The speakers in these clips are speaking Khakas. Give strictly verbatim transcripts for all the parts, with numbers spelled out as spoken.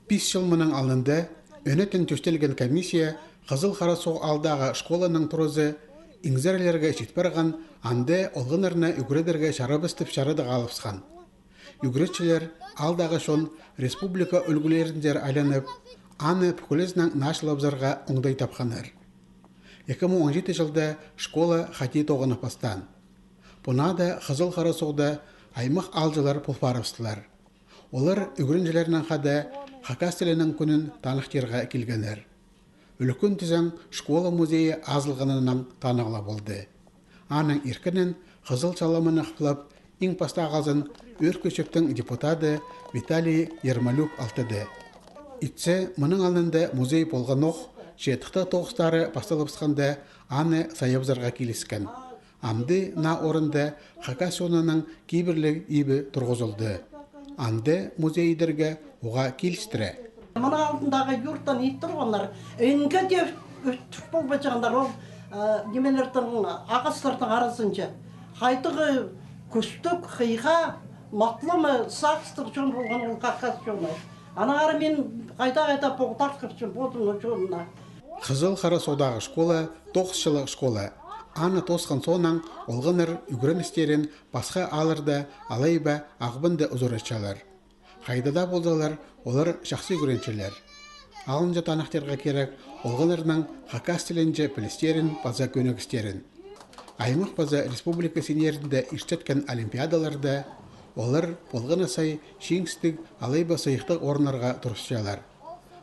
Пис чыл мының алнында ӧнетін тӧстелген комиссия Хызыл Харасуғ аалдағы школаның туразы иңзерлерге чит парған, анда олғаннарны ӱгредерге чарабас тіп чарадығ алыбысхан. Ӱгретчілер, аалдағы чон республика ӱлгӱлерінзер айланып, аны пӱкӱлезінең наачылабызарға оңдай тапханнар. Ікі муң он читі чылда школа хайди тоғынып пастаан. Пу наада Хызыл Харасуғда аймах аалҷылар пол парыбыстылар. Олар ӱгренҷілернең хада хакас тілінің кӱнін таныхтирға килгеннер. Ӱлӱкӱн тізең школа музейі азылғаннаң танығла полды. Аның иркінін хызыл чаламыны хыплап, иң пастағызын Ӧӧркі Чӧптің депутады Виталий Ермолюк алтады. Итсе, мының алнында музей полғанох, че тыхтағ тоғыстары пасталыбысханда, аны сайабызарға киліскен. Амды наа орында хакас чонының кибірліг ибі турғызылды. Анда музей идерге уғаа килістіре. Мының алдындағы юрттаң ит турғаннар, інге дее ӧт-, ӧтіп полбаҷаңнар ол, э, нимелернің, ағастарның аразынҷа. Хайдағ кӱстіг, хыйға, матламы, сағыстығ чон полған ол хакас чоны. Аннаңар мин хайда-хайда поғдархапчам позымның чонына. Хызыл Харасуғдағы школа тоғыс чыллығ школа. Аны тоосхан соонаң олғаннар ӱгреністерін пасха аалларда алай ба Ағбанда узаратчалар. Хайда даа ползалар, олар чахсы ӱгренчелер. Алынҷа таныхтирға кирек олғаннарның хакас тілінҷе пілістерін паза кӧнігістерін. Аймах паза республика синнерінде иртчеткен олимпиадаларда олар полған на сай чиңістіг алай ба сыйыхтығ орыннарға турысчалар.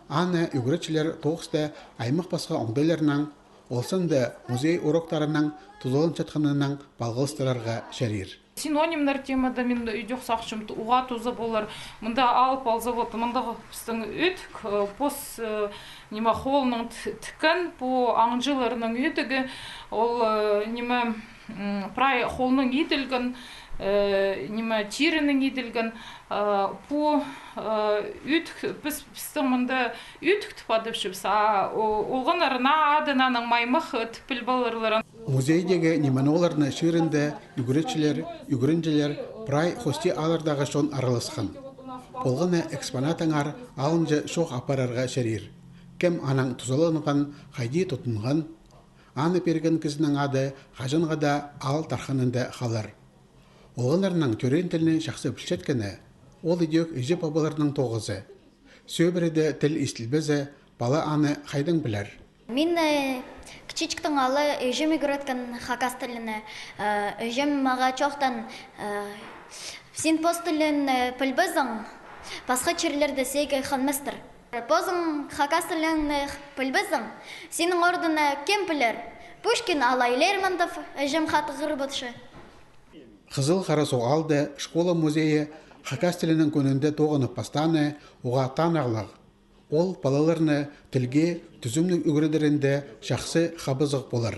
Аны ӱгретчілер тоғыста аймах пасха оңдайларнаң, ол санда музей уроктарынаң тузаланчатханнаң палғалыстырарға чарир. Синонимнер темада мин идӧк сағынчам, уғаа туза полар. Мында алып алза, вот, мында пістің ӧтік, э, пос, э, ниме, холнаң т-, тіккен, пу аңҷыларның ӧтігі, ол, э, ниме, м, прай холнаң иділген, э, ниме, тиренаң иділген, э, пу, э, ӧтік, піс, пістің мында ӧтік тіп адапчабыс, а о-, олғаннар наа адынаң маймах, э, тіп піл поларлар. Музейдегі нимені-оларны чыырында ӱгретчілер, ӱгренҷілер, прай хости ааллардағы чон араласхан. Полған на экспонаттаңар алынҷа чоох апарарға чарир. Кем анаң тузаланған, хайди тудынған, аны пирген кізінің ады хаҷанға даа аал тархынында халар. Олғаннарның тӧреен тілні чахсы пілчеткені, ол идӧк іҷе-пабаларның тоғызы. Сӧбіреде тіл истілбезе, пала аны хайдаң пілер? Мин, э, кічіҷектең ала іҷем ӱгреткен хакас тіліне. Э, іҷем мағаа чоохтаан, э, син пос тілін, э, пілбезең, пасха чирлерде сиге хынмастар. Позың хакас тілін, э, пілбезең, синің орныңа кем пілер? Пушкин алай Лермонтов, іҷем хатығыр полча. Хызыл Харасуғ аалда школа музейі хакас тілінің кӱнінде тоғынып пастааны уғаа танығлығ. Ол палаларны тілге тӱзімніг ӱгредерінде чахсы хабазығ полар.